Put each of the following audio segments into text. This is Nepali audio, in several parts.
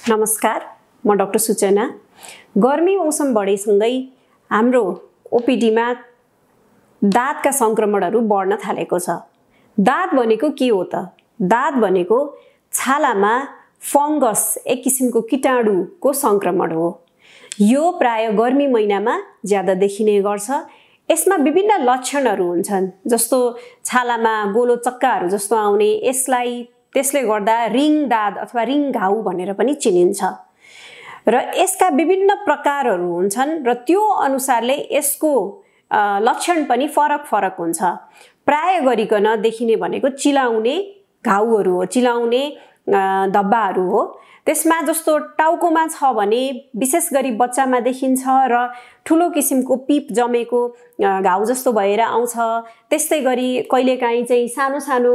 नमस्कार, म डाक्टर सूचना। गर्मी मौसम बढेसँगै हाम्रो ओपीडीमा दाँतका संक्रमणहरू बढ्न थालेको छ। दाँत भनेको के हो त? दाँत भनेको छालामा फंगस, एक किसिमको कीटाणुको संक्रमण हो। यो प्राय गर्मी महिनामा ज्यादा देखिने गर्छ। यसमा विभिन्न लक्षणहरू हुन्छन्, जस्तो छालामा गोलो चक्काहरू जस्तो आउने। त्यसले गर्दा रिङ दाँत अथवा रिङ घाउ भनेर पनि चिनिन्छ। र यसका विभिन्न प्रकारहरू हुन्छन् र त्यो अनुसारले यसको लक्षण पनि फरक हुन्छ। प्राय गरिकन देखिने भनेको चिलाउने घाउहरू हो, चिलाउने धब्बाहरू हो। त्यसमा जस्तो टाउकोमा छ भने विशेष गरी बच्चामा देखिन्छ र ठुलो किसिमको पिप जमेको घाउ जस्तो भएर आउँछ। त्यस्तै गरी कहिलेकाहीँ चाहिँ सानो सानो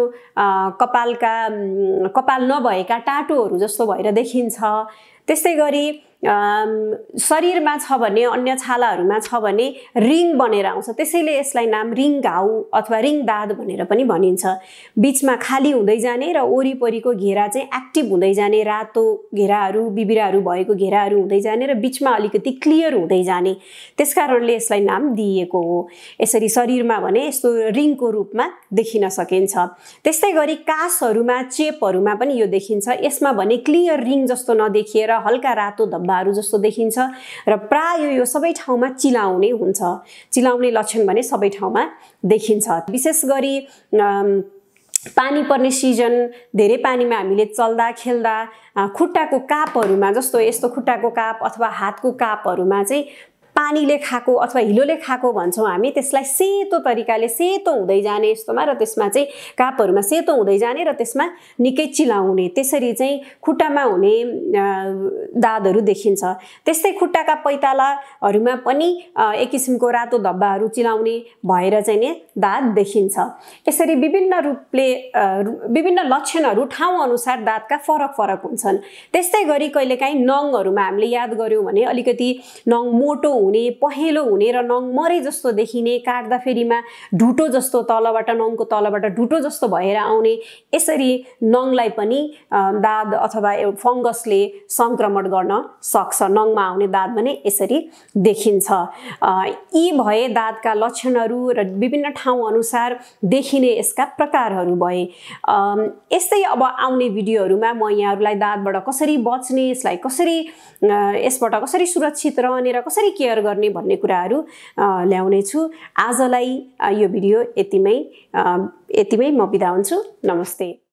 कपाल नभएका टाटोहरू जस्तो भएर देखिन्छ। त्यस्तै गरी शरीरमा छ भने, अन्य छालाहरूमा छ भने रिङ बनेर आउँछ। त्यसैले यसलाई नाम रिङ घाउ अथवा रिङ दाँत भनेर पनि भनिन्छ। बीचमा खाली हुँदै जाने र वरिपरिको घेरा चाहिँ एक्टिभ हुँदै जाने, रातो घेराहरू, बिबिराहरू भएको घेराहरू हुँदै जाने र बीचमा अलिकति क्लियर हुँदै जाने, त्यसकारणले यसलाई नाम दिइएको हो। यसरी शरीरमा भने यस्तो रिङको रूपमा देखिन सकिन्छ। त्यस्तै गरी कासहरूमा, चेपहरूमा पनि यो देखिन्छ। यसमा भने क्लियर रिङ जस्तो नदेखिएर हल्का रातो धब्बाहरू जस्तो देखिन्छ र प्राय यो सबै ठाउँमा चिलाउने हुन्छ। चिलाउने लक्षण भने सबै ठाउँमा देखिन्छ। विशेष गरी पानी पर्ने सिजन, धेरै पानीमा हामीले चल्दा खेल्दा खुट्टाको कापहरूमा, जस्तो यस्तो खुट्टाको काप अथवा हातको कापहरूमा चाहिँ पानीले खाएको अथवा हिलोले खाएको भन्छौँ हामी। त्यसलाई सेतो तरिकाले सेतो हुँदै जाने यस्तोमा, र त्यसमा चाहिँ कापहरूमा सेतो हुँदै जाने र त्यसमा निकै चिलाउने, त्यसरी चाहिँ खुट्टामा हुने दाँतहरू देखिन्छ। त्यस्तै खुट्टाका पैतालाहरूमा पनि एक किसिमको रातो धब्बाहरू चिलाउने भएर चाहिँ नि दाँत देखिन्छ। यसरी विभिन्न लक्षणहरू ठाउँ अनुसार दाँतका फरक हुन्छन्। त्यस्तै गरी कहिलेकाहीँ नङहरूमा हामीले याद गर्यौँ भने अलिकति नङ मोटो हुने, पहेँलो हुने र नङ मरे जस्तो देखिने, काट्दा फेरिमा ढुटो जस्तो, तलबाट नङको तलबाट ढुटो जस्तो भएर आउने। यसरी नङलाई पनि दाँत अथवा फंगसले संक्रमण गर्न सक्छ। नङमा आउने दाँत भने यसरी देखिन्छ। यी भए दाँतका लक्षणहरू र विभिन्न ठाउँ अनुसार देखिने यसका प्रकारहरू भए। यस्तै अब आउने भिडियोहरूमा म यहाँहरूलाई दाँतबाट कसरी बच्ने, यसबाट कसरी सुरक्षित रहने र कसरी केयर गर्ने भन्ने कुराहरू ल्याउने छु। आजलाई यो भिडियो यतिमै म बिदा हुन्छु। नमस्ते।